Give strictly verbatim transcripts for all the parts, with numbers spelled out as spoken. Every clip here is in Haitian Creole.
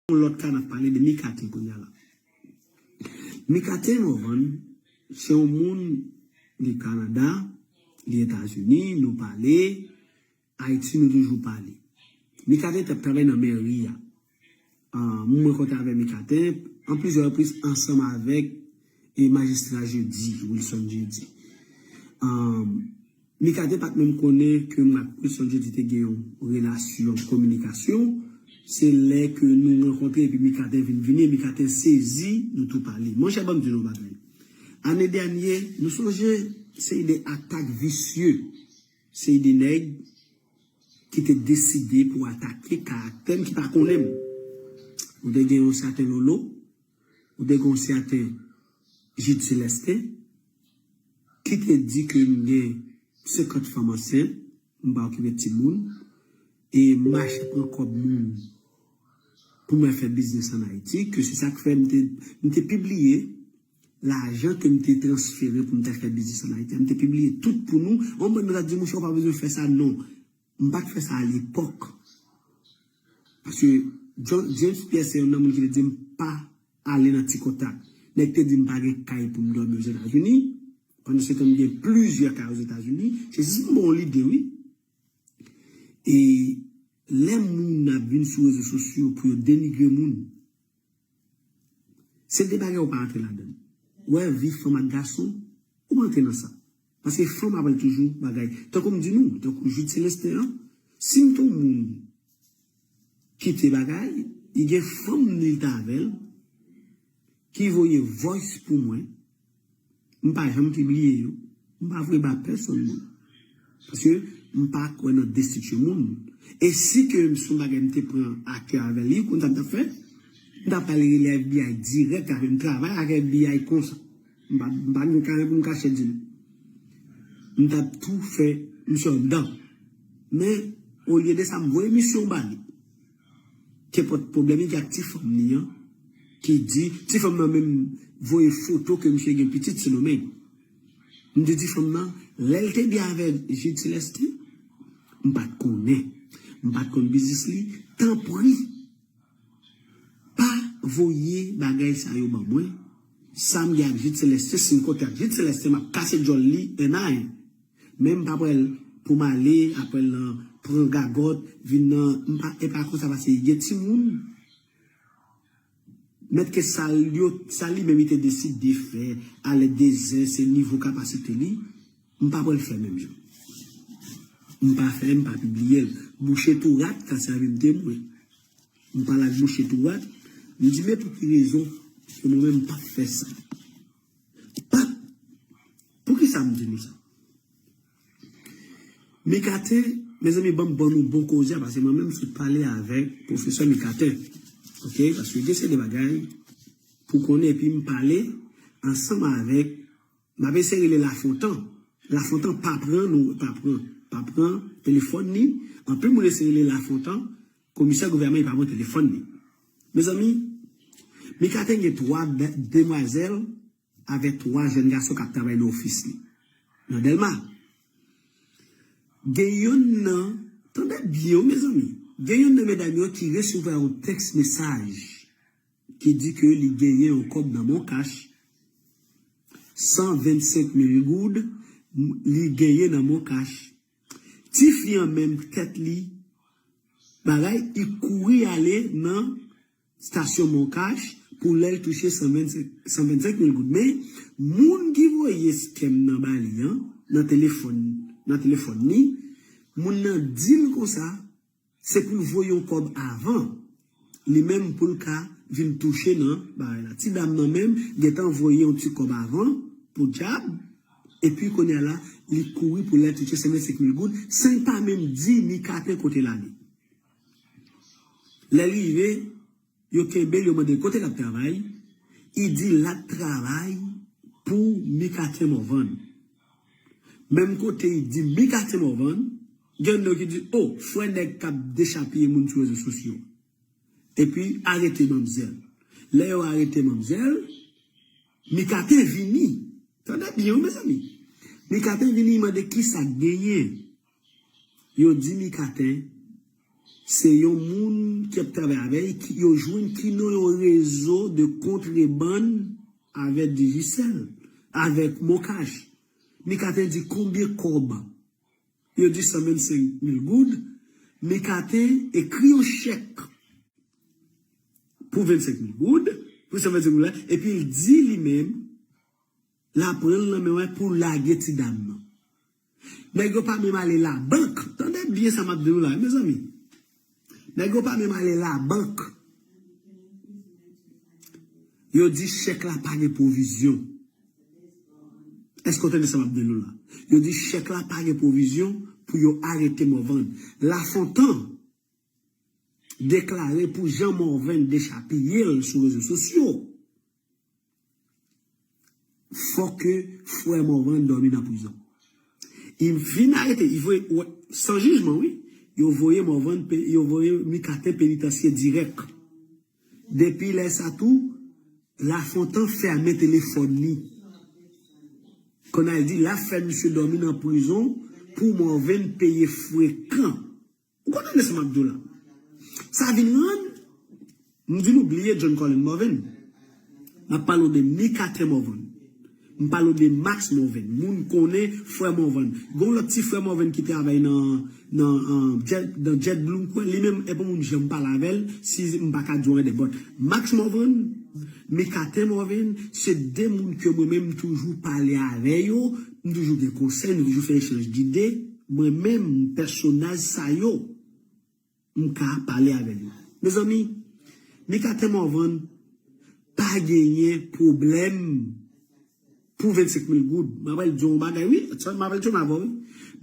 yon lòt ka n ap pale de Micatin kounye a la. Micatin Morvan, se yon moun li Kanada, li Etazini, nou pale, Ayiti, nou toujou pale. Micatin t ap travay nan mèri a. Ah, mwen rankontre avèk Micatin an plizyè repriz ansanm avèk e majistra Jeudy, Wilson Jeudy. Ah, Micatin pa t menm konnen ke mwen ak Wilson Jeudy te gen yon relasyon kominikasyon. Se lè ke nou rankontre epi Micatin vin vini, e Micatin sezi, nou tou pale. Monchè, ban m di nou yon bagay. Ane dènye, nou sonje, se de atak visye, se de nèg ki te deside pou atake karaktè m ki pa konnen m. Ou te gen yon sèten Lolo, ou te gen yon sèten Jude Celestin, ki te di ke m gen senkant fanm ansent, m pa okipe timoun, e m mache pran kòb moun pou mwen fè biznis ann Ayiti, ke se sa k fè m te, m te pibliye lajan ke m te transfere pou m te fè biznis ann Ayiti. M te pibliye tout pou nou. Yon bann moun ta di, "Monchè, ou pa bezwen fè sa," non. M pa t fè sa alepòk. Paske John, James Pierre se youn nan moun ki te di m pa ale nan ti kontak. Nèg te di m pa gen kay pou m dòmi Ozetazini. Pandan se tan, m gen plizyè kay Ozetazini. Se jis m ba w lide, wi. E lè moun ap vin sou rezo sosyo pou yo denigre moun, se de bagay ou pa antre ladan l. Ou wè, vi fanm ak gason, ou pa antre nan sa. Paske fanm ap pral toujou bagay. Tankou m di nou, tankou Jude Celestin an, si m te yon moun kite bagay, li gen fanm li t avè l, ki voye voice pou mwen, m pa janm ki bliye yo. M pa voye ba pèsonn moun. Paske m pa kwè nan destriksyon moun. E si ke m se yon bagay m te pran a kè avè li, ou konn sa m t ap fè? M t ap al rele FBI dirèk avè m, travay ak FBI konsa. M pa, m pa gen karen pou m kache di l. M t ap tou fè misye anndan. Men, olye de sa, m voye misye ba li. Te pot pwoblèm li gen ak ti fanm li an, ki di, ti fanm nan menm voye foto ke misye gen pitit sou non men. M te di fanm nan, lè l te byen avè Jude Celestin, m pa t konnen. M pa t konn biznis li. Tanpri, pa voye bagay sa yo ban mwen. Sa m gen ak Jude Celestin, si m kontre ak Jude Celestin, m ap kase djòl li, en a en. Men m pa pral pou m ale, apre l nan pran gagòt, vin nan, m pa, e pa konsa pase gen timoun. Mèt ke sa l yo, sa li menm li te deside fè, alèd de zen, se nivo kapasite li, m pa pral fè menm jan. M pa fè, m pa pibliye l. Bouche tou rat ka sèvi m temwen. M pale ak bouche tou rat, m di, men pou ki rezon ke mwen menm m p ap fè sa? Pa, poukisa m di nou sa? Micatin, mezanmi, ban m ban nou bon koze a, paske mwen menm m sot pale avèk pwofesè Micatin. Oke? Paske gen seri de bagay pou konnen, epi m pale ansanm avèk, m ap eseye rele Lafontan. Lafontan pa pran, nou, pa pran, pa pran telefòn ni. Anpil moun eseye rele Lafontan, komisè gouvènman, li pa pran telefòn ni. Mezanmi, Micatin gen twa de-, demwazèl avèk twa jèn gason k ap travay nan ofis li, nan Dèlma. Gen youn nan, tande byen wi, mezanmi, gen youn nan medam yo ki resevwa yon tèks mesaj ki di ke li genyen yon kòb nan Moncash, san vennsenk mil goud, li genyen nan Moncash. Tifi an menm tèt li, bagay, li kouri ale nan stasyon Moncash pou lè l touche san vennsenk, san vennsenk mil goud. Men, moun ki voye skèm nan ba li an, nan telefòn, nan telefòn li, moun nan di l konsa, se pou l voye yon kòb avan. Li menm pou l ka vin touche nan bagay la. Ti dam nan menm gentan voye yon ti kòb avan pou djab. Epi kounye a la, li kouri pou lè touche san vennsenk mil goud, san l pa menm di Micatin kote l ale. Lè l rive, yo kenbe l, yo mande l kote l ap travay. Li di l ap travay pou Micatin Morvan. Menm kote li di Micatin Morvan, gen yon ki di, o, frè nèg k ap dechapiye moun sou rezo sosyo. Epi, arete manmzèl. Lè yo arete manmzèl, Micatin vini. Tande byen, wi, mezanmi. Micatin vini, li mande kisa k genyen. Yo di Micatin, Se yon moun ki ap travay avè l, ki yo jwenn ki nan yon rezo de kontrebann avè Digicel, avè Mocash. Micatin di konbyen kòb? Yo di san vennsenk mil goud. Micatin ekri yon chèk pou vennsenk mil goud, pou san vennsenk mil la, epi l di li menm, l ap pran l nan men mwen pou lage ti dam nan. Nèg yo pa menm ale labank. Tande byen sa m ap di nou la, mezanmi. Nèg yo pa menm ale labank. Yo di chèk la pa gen pwovizyon. Èske w tande sa m ap di nou la? Yo di chèk la pa gen pwovizyon pou yo arete Morvan. Lafontan deklare pou jan Morvan dechapiye l sou rezo sosyo, fòk frè Morvan dòmi nan prizon. Li fin arete, li voye, wè, san jijman, wi. Yo voye Morvan, pe- yo voye Micatin penitansye dirèk. Depi lè sa tou, Lafontan fèmen telefòn li. Konn al di l ap fè misye dòmi nan prizon pou Morvan peye frekan. Ou konn tande sa m ap di w la? Sa vin rann, m di nou bliye John Colin Morvan. M ap pale w de Micatin Morvan. M pale w de Max Morvan. Moun konnen frè Morvan. Gon lòt ti frè Morvan ki travay nan, nan, an, Jet, nan Jet Blue, m kwè. Li menm, e pa moun jan m pale avè l, si m pa ka di w anyen de bòt. Max Morvan, Micatin Morvan, se de moun ke mwen menm m toujou pale avè yo, m toujou gen konsèy, nou toujou fè echanj dide. Mwen menm, pèsonaj sa yo, m ka pale avè yo. Mezanmi, Micatin Morvan pa genyen pwoblèm pou vennsenk mil goud. M apral di yon bagay, wi. Sa, m apral di yon avè w, wi.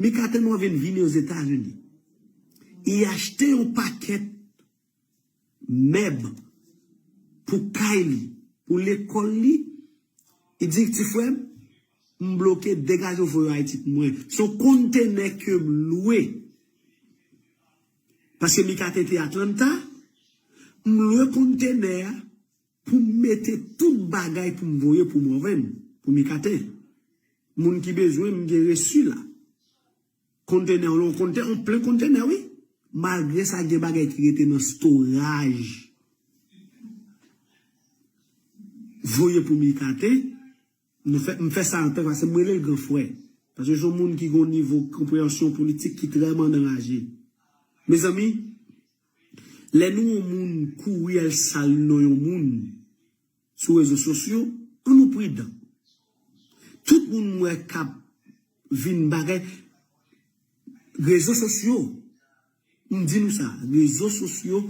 Micatin Morvan vini Ozetazini. Li achte yon pakèt mèb pou kay li, pou lekòl li. Li di, "Ti frè m, m bloke, degaje w voye w Ayiti pou mwen." Se yon kontenè ke m lwe. Paske Micatin te Atlanta, m lwe kontenè a pou m mete tout bagay pou m voye pou Morvan, pou Micatin. Moun ki bezwen, m gen resi la. Kontenè, yon kontenè, yon plen kontenè, wi. Malgre sa, gen bagay ki rete nan storaj. Voye pou Micatin, nou fè, m fè sa antan, paske m rele l gran frè. Paske se yon moun ki gen yon nivo konpreyansyon politik ki trè mandanraje. Mezanmi, lè nou yon moun kouri al sal non yon moun sou rezo sosyo, ann nou pridan. Tout moun m wè k ap vin bagay, rezo sosyo, m di nou sa, rezo sosyo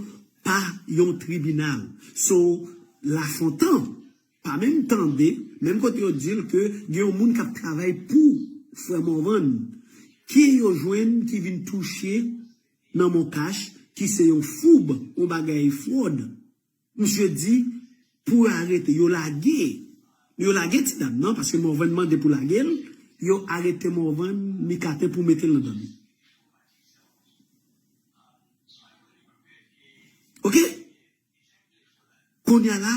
pa yon tribinal. So, Lafontan pa menm tande, menm kote yo di l ke gen yon moun k ap travay pou frè Morvan, ki yo jwenn ki vin touche nan Mocash, ki se yon foub, yon bagay fwòd. Misye di pou yo arete, yo lage, yo lage ti dam nan, paske Morvan mande pou lage l, yo arete Morvan, Micatin pou mete l nan dòmi. Oke? Kounye a la,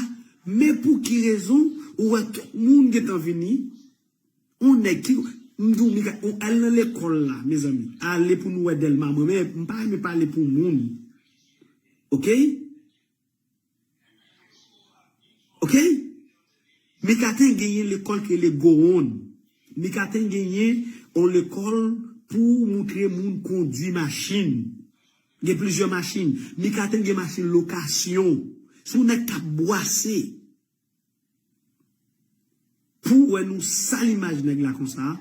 men pou ki rezon ou wè tout moun gentan vini, yon nèg ki, m di w, Mika, ou al nan lekòl la, mezanmi, ale pou nou wè Dèlma, mwen, men m pa renmen pale pou moun. Oke? Oke? Micatin genyen lekòl ki rele Gowon. Micatin genyen yon lekòl pou moutre moun kondwi machin. Gen plizyè machin. Micatin gen machin lokasyon. Se yon nèg k ap bwase. Pou w wè nou sal imaj nèg la konsa,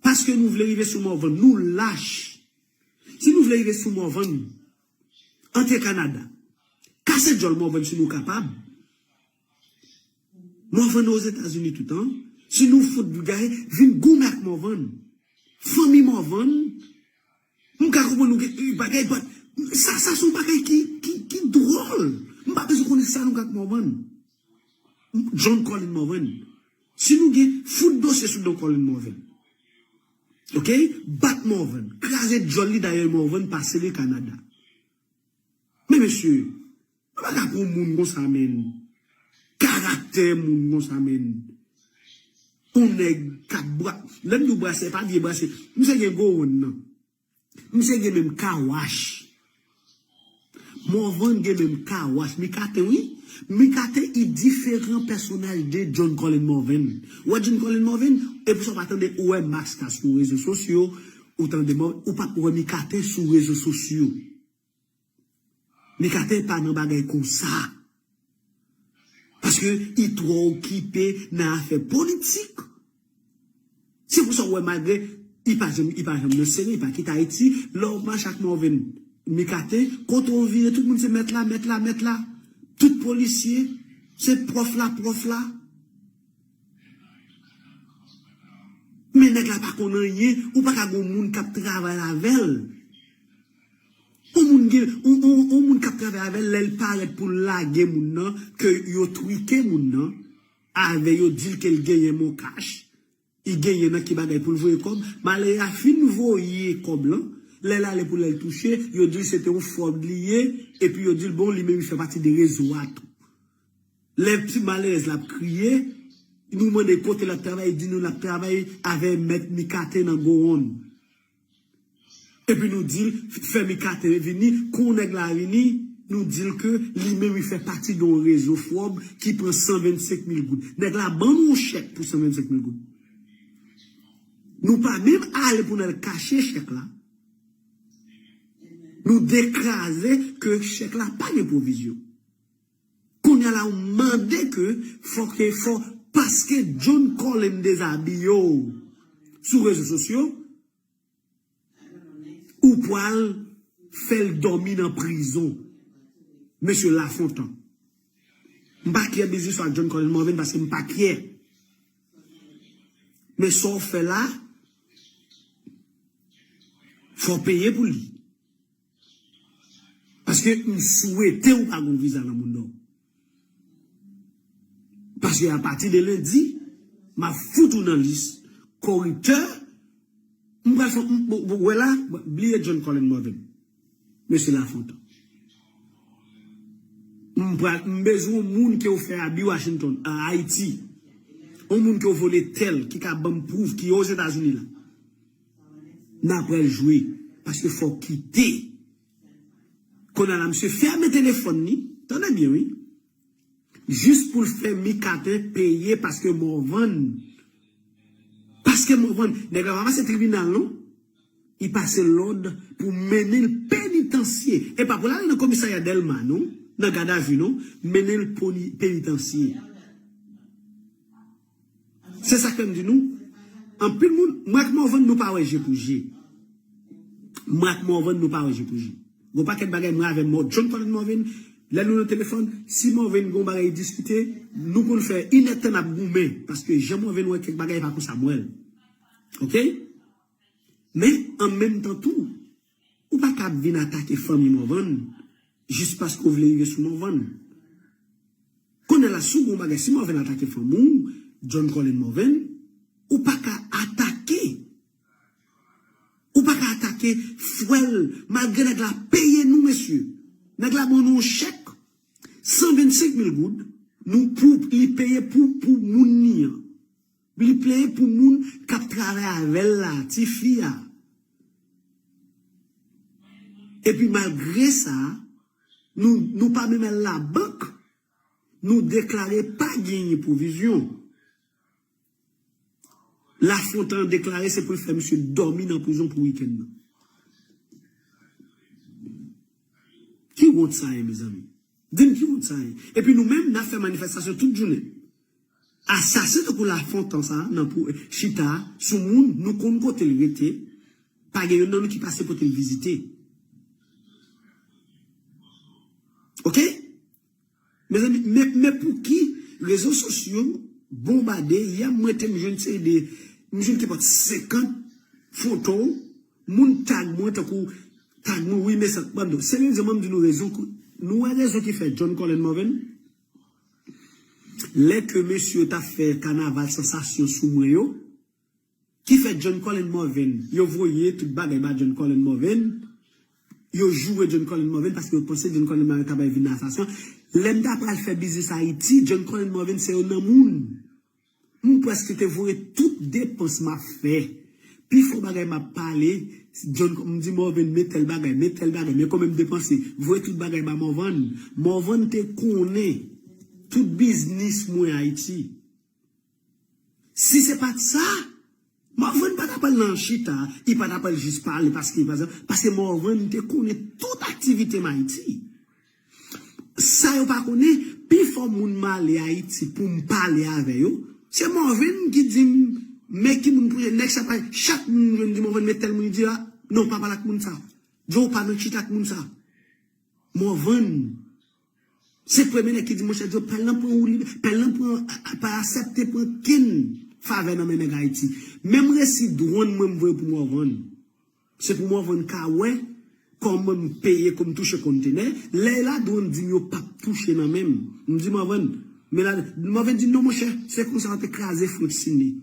paske nou vle rive sou Morvan, nou lach. Si nou vle rive sou Morvan, antre Kanada. Kase djòl Morvan si nou kapab. Morvan Ozetazini toutan. Si nou fout gaye, vin goumen ak Morvan. Fanmi Morvan, m ka konprann nou gen bagay, but sa, sa se yon bagay ki, ki, ki dwòl. M pa bezwen konnen sa nou gen ak Morvan. John Colin Morvan. Si nou gen, fout dosye sou John Colin Morvan. Oke? Bat Morvan. Kraze djòl li, dayè Morvan pase li Kanada. Men mesye, nou pa ka pran moun konsa, menn. Karaktè moun konsa, menn. Yon nèg k ap bra-, lè m di w brase, pa vye brase. Misye gen gowon nan. Misye gen menm kawach. Morvan gen menm kawas Micatin, wi. Micatin, i diferan pèsonaj de John Colin Morvan. Ou wè John Colin Morvan, e pou sa w pa tande, ou wè Max ka sou rezo sosyo, ou tande Morvan, ou pa wè Micatin sou rezo sosyo. Micatin pa nan bagay konsa. Paske i twò okipe nan afè politik. Se pou sa w wè malgre i pa janm, i pa janm nan sere, i pa kite Ayiti, lè w mache ak Morvan Micatin, kote w vire, tout moun se mèt la, mèt la, mèt la. Tout polisye, se pwòf la, pwòf la. Men nèg la pa konn anyen, ou pa ka gon moun k ap travay avè l. Yon moun gen, yon, yon, yon moun k ap travay avè l, lè l parèt pou l lage moun nan, ke yo twike moun nan, avè yo di l ke l genyen MonCash, li genyen nan ki bagay pou l voye kòb, malere a fin voye kòb lan, lè l ale pou l al touche, yo di l se te yon fwòd li ye, epi yo di l, bon, li menm li fè pati de rezo a tou. Lè ti malerèz la ap kriye, nou mande kote l ap travay, li di nou l ap travay avè mèt Micatin nan Gowon. Epi nou di l, fè Micatin vini, kou nèg la vini, nou di l ke li menm li fè pati de yon rezo fwòb ki pran san vennsenk mil goud. Nèg la ban nou yon chèk pou san vennsenk mil goud. Nou pa menm ale pou n al kache chèk la. Nou deklare ke chèk la pa gen pwovizyon. Kounye a la, ou mande ke fò ke, fò, paske John Colin dezabiye w sou rezo sosyo, ou pral fè l dòmi nan prizon. Mesye Lafontan. M pa kyè biznis ak John Colin Morvan paske m pa kyè. Men sa w fè la, fò w peye pou li. Paske m swete ou pa gon viza nan moun nan. Paske apati de lendi, m ap fout ou nan lis koriptè. M pral fè, m, w, w, wè la, bliye John Colin Morvan. Mesye Lafontan. M pral, m bezwen yon moun ke w fè abi Washington, an Ayiti. Yon moun ke w vole tè l, ki ka ban m pwouv, ki Ozetazini la. N ap pral jwe. Paske fò w kite. Kounye a la, misye fèmen telefòn li. Tande byen, wi. Jis pou l fè Micatin peye paske Morvan. Paske Morvan. Nèg la pa pase tribinal, non. Li pase lòd pou mennen l penitansye. E pa pou l ale nan komisarya Dèlma, non. Nan gadavi, non. Mennen l poni-, penitansye. Se sa k fè m di nou, anpil moun, mwen ak Morvan, nou pa wè je pou je. Mwen ak Morvan, nou pa wè je pou je. Gon pakèt bagay mwen avè Mò-, John Colin Morvan, lè nou nan telefòn, si Morvan gon bagay diskite, nou konn fè inèdtan n ap goumen, paske jan Morvan wè kèk bagay, e pa konsa m wè l. Oke? Men, an menm tan tou, ou pa ka ap vin atake fanmi Morvan, jis paske w vle rive sou Morvan. Kounye a la, si w gon bagay, si Morvan atake fanmi w, John Colin Morvan, ou pa ka atake. Ou pa ka atake frè l, malgre nèg la peye nou, mesye. Nèg la ban nou yon chèk, san vennsenk mil goud, nou pou, li peye pou, pou moun li an. Li peye pou moun k ap travay avè l la, tifi a. Epi malgre sa, nou, nou pa menm al labank, nou deklare pa genyen pwovizyon. Lafontan deklare se pou l fè misye dòmi nan prizon pou wikenn nan. Ki wont sa ye, mezanmi? Di m ki wont sa ye? Epi nou menm, n ap fè manifestasyon tout jounen. Asasen tankou Lafontan sa, nan pou chita sou moun, nou konn kote l rete, pa gen youn nan nou ki pase pote l vizite. Oke? Mezanmi, men, men pouki rezo sosyo bonbade, yè mwen te m jwenn seri de, m jwenn kenpòt senkant foto, moun tag mwen tankou, tag mwen, wi, men sa, ban m di w, se rezon, ban m di nou rezon, kou-, nou wè rezon ki fè John Colin Morvan, lè ke mesye yo t ap fè kanaval sansasyon sou mwen yo, ki fè John Colin Morvan, yo voye tout bagay ba John Colin Morvan, yo joure John Colin Morvan paske yo panse John Colin Morvan ta bay vin asasen. Lè m ta pral fè biznis Ayiti, John Colin Morvan se yon nan moun. M prèske te voye tout depans m ap fè. Pifò bagay m ap pale, John, m di Morvan, men tèl bagay, men tèl bagay, men konbyen m depanse. Voye tout bagay ba Morvan. Morvan te konnen tout biznis mwen Ayiti. Si se pa t sa, Morvan pa t ap al nan chita, li pa t ap al jis pale paske, paske Morvan te konnen tout aktivite m Ayiti. Sa yo pa konnen, pifò moun m ale Ayiti pou m pale avè yo, se Morvan ki di m, men ki moun pou nèg sa pa, chak moun m jwenn di Morvan, men tèl moun, li di, a, non, pa pale ak moun sa. Joe, pa nan chita ak moun sa. Morvan. Se premye nèg ki di, monchè, Joe, pèl lan pran ou li, pèl lan pran, pa aksepte pran kenn favè nan men nèg Ayiti. Menm resi dwòn mwen m voye pou Morvan. Se pou Morvan ka wè kòman m peye, kòman m touche kontenè. Lè ladwàn di m yo p ap touche nan men m. M di Morvan, men la, Morvan di non, monchè, se konsa yo te kraze Frantz Sidney.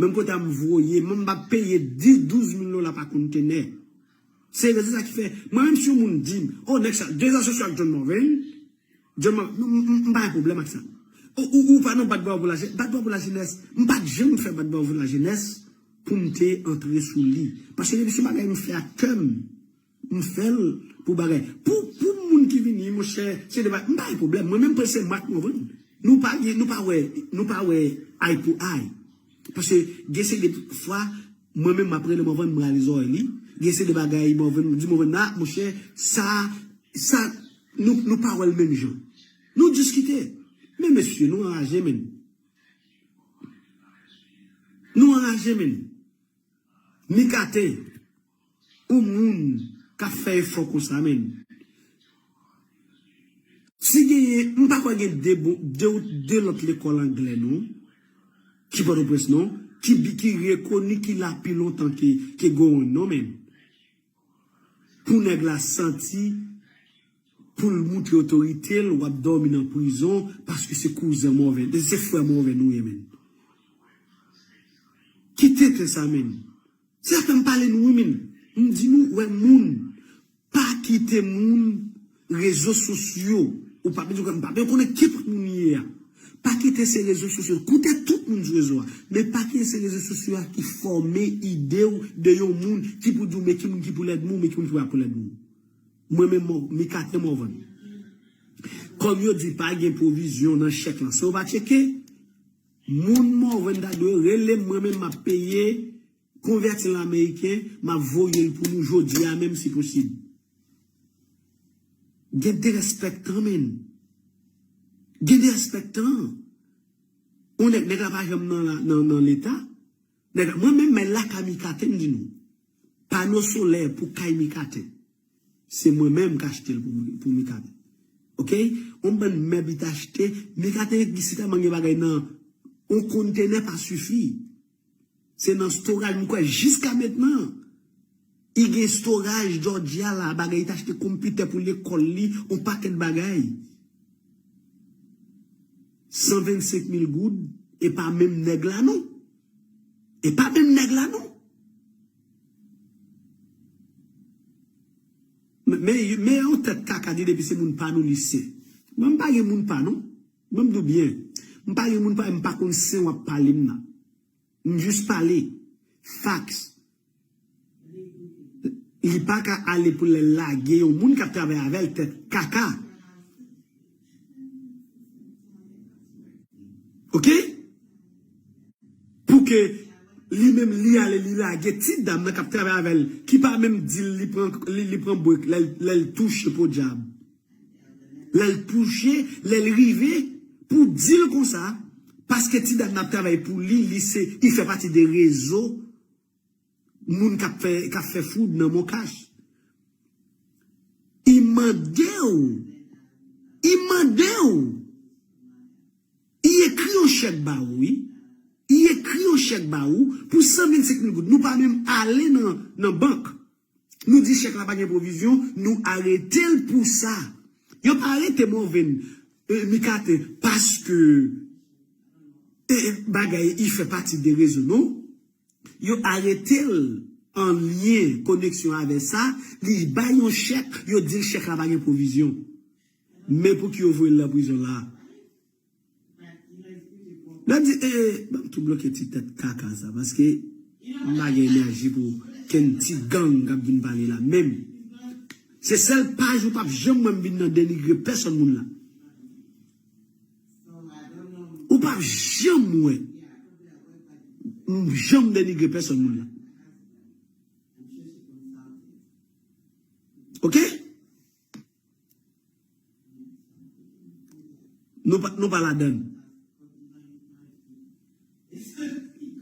Menm kote a m voye, m pa peye dis, douz mil dola pa kontenè. Se rezon sa ki fè, mwen menm si yon moun di m, o, nèg sa, de rezo sosyo ak John Morvan, John Morvan, m, m, m, m pa gen pwoblèm ak sa. Ou, ou, ou pa nan bat bravo pou lajenès, bat bravo pou lajenès, m pa t janm fè bat bravo pou lajenès pou m te antre sou li. Paske depi se bagay m fè ak kè m, m fè l pou bagay. Pou, pou moun ki vini, monchè, se de bagay, m pa gen pwoblèm. Mwen menm, prese m ak Morvan. Nou pa gen, nou pa wè, nou pa wè ay pou ay. Paske gen se de fwa, mwen menm, m ap rele Morvan, m rale zòrèy li. Gen se de bagay, Morvan, m di Morvan, na, monchè, sa, sa, nou, nou pa wè l menm jan. Nou diskite. Men mesye, nou anraje, menn. Nou anraje, menn. Mikaten, ou moun k ap fè efò konsa, menn. Si genyen, m pa kwè gen de, bon, de, de lòt lekòl anglè, non, ki Pòtoprens, non, ki, bi- ki rekoni, ki la pi lontan ke, ke Gowon, non, menn. Pou nèg la santi, pou l moutre otorite l, w ap dòmi nan prizon, paske se kouzen Morvan, se frè Morvan ou ye, menn. Kite tenten sa, menn. Se sa fè m pale nou, wi, menn. M di nou, wè moun, pa kite moun rezo sosyo. Ou pa bezwen, m pa bezwen konnen ki pòt moun ye a. Pa kite se rezo sosyo. Koute tout moun sou rezo a. Men pa kite se rezo sosyo a ki fòme ide w de yon moun ki pou di w men ki moun ki pou lèd moun, men ki moun ki pa pou lèd moun. Mwen menm, Mikaten Morvan. Kòm yo di pa gen pwovizyon nan chèk lan, si w pa tcheke, moun Morvan ta dwe rele m, mwen menm m ap peye, konvèti l an ameriken, m ap voye l pou nou jodi a menm si posib. Gen derespektan, menn. Gen derespektan. Yon nèg, nèg la pa janm nan, nan, nan leta. Nèg la, mwen menm, men lakay Mikaten, m di nou. Pano solè pou kay Mikaten. Se mwen menm k achte l pou, pou Mikaten. Oke? Yon bann mèb li t achte, Mikaten isit a manyen bagay nan yon kontenè pa sifi. Se nan storaj, m kwè jiska mentnan. Li gen storaj Georgia la, bagay li t achte konpitè pou lekòl li, yon pakèt bagay. San vennsenk mil goud, e pa menm nèg la non. E pa menm nèg la non. Men, men, men yon tèt kaka di depi se moun pa nou li se. Mwen m pa gen moun pa non. Mwen m di w byen. M pa gen moun pa, m pa konn sen w ap pale m nan. M jis pale. Facts. Li pa ka ale pou l al lage yon moun k ap travay avè l tèt kaka. Oke? Pou ke li menm li ale li lage ti dam nan k ap travay avè l, ki pa menm di l li pran, li, li pran break lè l, lè l touche podyab. Lè l touche, lè l rive, pou di l konsa, paske ti dam nan ap travay pou li, li se, li fè pati de rezo moun k ap fè, k ap fè foud nan Moncash. Li mande w, li mande w, li ekri yon chèk ba ou, wi. Li ekri yon chèk ba ou pou san vennsenk mil goud. Nou pa menm ale nan, nan bank. Nou di chèk la pa gen pwovizyon, nou arete l pou sa. Yo pa arete Morvan, eh, Mikaten, paske, eh, bagay, li fè pati de rezo, non. Yo arete l an lyen, koneksyon avè sa, li bay yon chèk, yo di l chèk la pa gen pwovizyon. Men pou ki yo voye l nan prizon la. Lè di, eh, ban m tou bloke ti tèt kaka sa, paske m pa gen enèji pou, Kenn ti gang k ap vin pale la menm. Se sèl paj ou p ap janm wè m vin nan denigre pèsòn moun la. Ou p ap janm wè m janm denigre pèsòn moun la. Oke? Nou pa, nou pa ladann.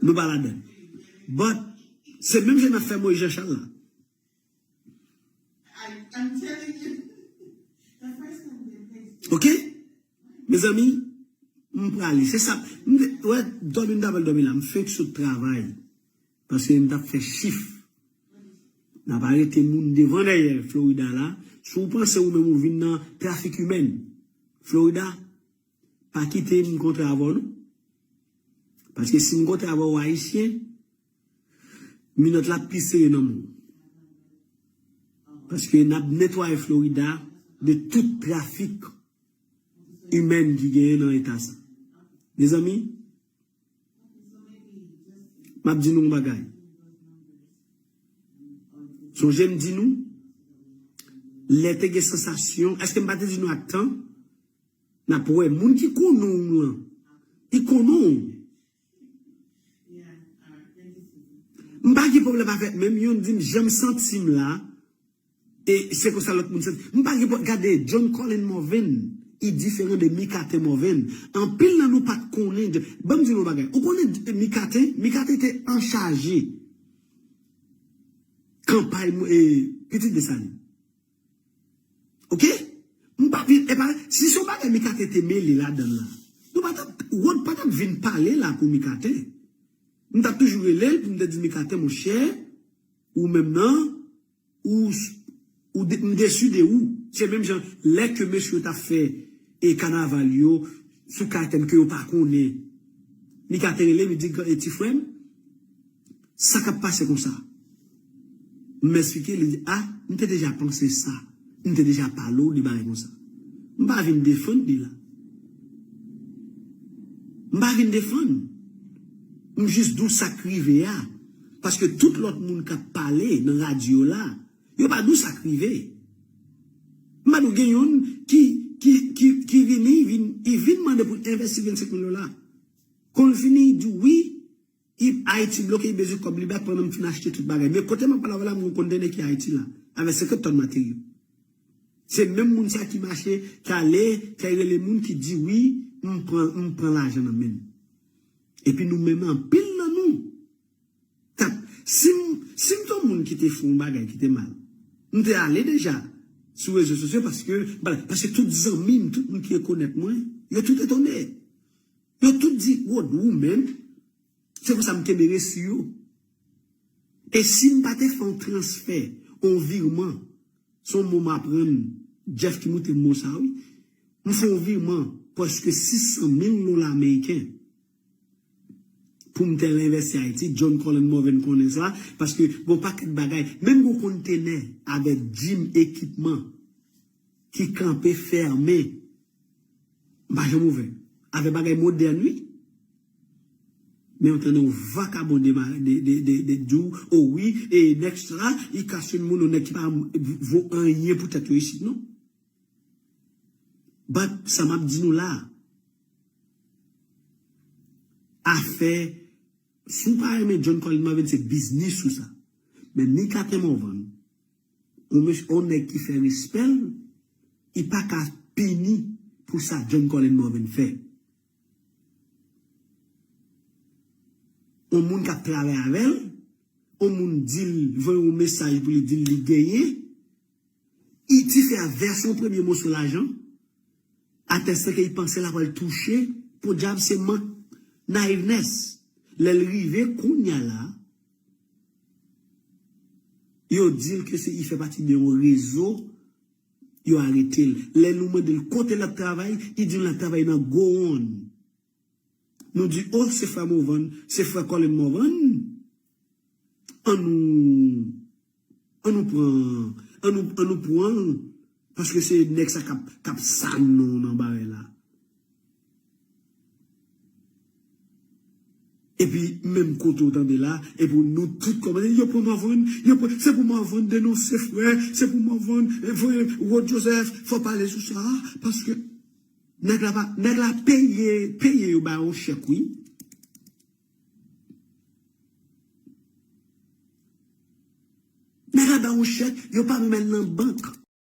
Nou pa ladann. But, se menm jan n ap fè Moïse Jean Charles la. Oke? Mezanmi, m prale. Se sa. M te, wè, dòmi m t ap al dòmi la. M fenk sot travay. Paske m t ap fè chif. N ap arete moun devan dèyè Florida la. Si w panse ou menm ou vin nan trafik imèn, Florida, pa kite m kontre avè w non. Paske si m kontre avè w Ayisyen, minòt la ap pi sere nan men w. Paske n ap netwaye Florida de tout trafik imèn ki genyen nan eta sa. Mezanmi, m ap di nou yon bagay. Sonje m di nou, lè te gen sansasyon, èske m pa te di nou ak tan? N ap wè, moun ki konnen w lan, li konnen w. M pa gen pwoblèm avèk menm youn di m jan m santi m la, e se konsa lòt moun santi. M pa gen pwoblèm, gade, John Colin Morvan, li diferan de Micatin Morvan. Anpil nan nou pa t konnen John. Ban m di nou yon bagay. Ou konnen Micatin? Micatin te anchaje kanpay e, Pitit Desalin. Oke? M pa vin, e pa, si se yon bagay Micatin te mele ladan l la, nou pa t ap, Rod pa t ap vin pale la pou Micatin. M t ap toujou rele l pou m te di Micatin, monchè, ou menm nan, ou, ou de, m desi de ou. Se menm jan, lè ke mesye yo t ap fè e kanaval yo sou K T M ke yo pa konnen. Micatin rele m, li di, "Gran, e ti frè m, sa k ap pase konsa?" M esplike, li di, "A, m te deja panse sa. M te deja pale w de bagay konsa." M pa vin defann li la. M pa vin defann. M jis di w sa k rive a. Paske tout lòt moun k ap pale nan radyo la, yo pa di w sa k rive. M pa di w gen youn ki, ki, ki, ki vini, vin, li vin mande pou l envesti vennsenk mil dola. Kon l fini, li di w wi, li, Ayiti bloke, li bezwen kòb li bak pandan m fin achte tout bagay. Men kote m ap pale avè w la, m gen yon kontenè ki Ayiti la, avèk senkant tòn materyo. Se menm moun sa ki mache, ki ale, ki al rele moun ki di wi, m pran, m pran lajan nan men l. Epi nou menm anpil nan nou. Tap, si m, si m te yon moun ki te fè yon bagay ki te mal, m te ale deja sou rezo sosyo paske, paske tout zanmi m, tout moun ki rekonèt mwen, yo tout etone. Yo tout di, "Rod, ou menm?" Se konsa m kenbe resi yo. E si m pa te fè yon transfè, yon virman, se yon mo m aprann, Jeff ki montre m mo sa wi. M fè yon virman prèske sis san mil dola ameriken pou m te al envesti Ayiti. John Colin Morvan konnen sa, paske gon pakèt bagay, menm gon kontenè avèk jim, ekipman ki kanpe fèmen. M pa janm ouvè. Avè bagay modèn, wi. Men ou tande yon vakabon de, de, de, de, de di w, o wi, e nèg sa, li ka swiv moun, yon nèg ki pa vo anyen pou tèt yo isit, non. But, sa m ap di nou la, afè, si w pa renmen John Colin Morvan, se biznis ou sa. Men Micatin Morvan, yon mesye, yon nèg ki fè respè l, li pa ka pini pou sa John Colin Morvan fè. Yon moun k ap travay avè l, yon moun di l, voye yon mesaj pou li di l li genyen, li ti fè a vèsyon premye moso lajan, atèstan ke li panse l ap al touche, podyab se mank naïvness. Lè l rive kounye a la, yo di l ke se, li fè pati de yon rezo, yo arete l. Lè nou mande l kote l ap travay, li di l l ap travay nan Gowon. Nou di, o, se frè Morvan, se frè Colin Morvan. An nou, an nou pran, an nou, an nou pran l, paske se nèg sa k ap, k ap sal non nan bagay la. Epi menm kote w tande la, epi nou tout kòmante, yo pran Morvan, yo pran, se pou Morvan denonse frè, se pou Morvan, eh, frè Rod Joseph, fò pale sou sa, paske nèg la pa, nèg la peye, peye yo ba yon chèk, wi. Nèg la ba yon chèk, yo pa menm al nan bank.